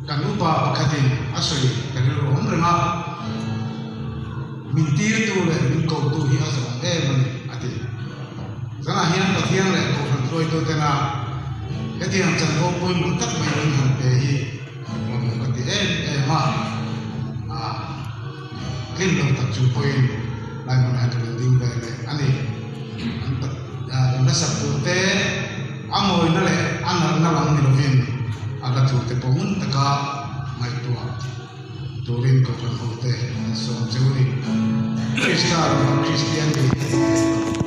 Kan upa pakhatin a sawi ka rilru awm reng a, min tirtu leh min kotu hi a zawm em a ni, a ti. Zanah hian Pathian leh Kohhran hruaitutena hetiang chanvo pawimawh tak mai min han pe hi lawmawm ka ti em em a, a tlin lo tak chung pawhin lai hmunah hian ka lo ding ve leh a ni. An an hla sak tur te a mawina leh a nalhna lam ni lovin a hla thu te pawh ngun taka ngaihtuah turin Kohhran hote an sawm cheu a ni. Krista rawng Kristian ni.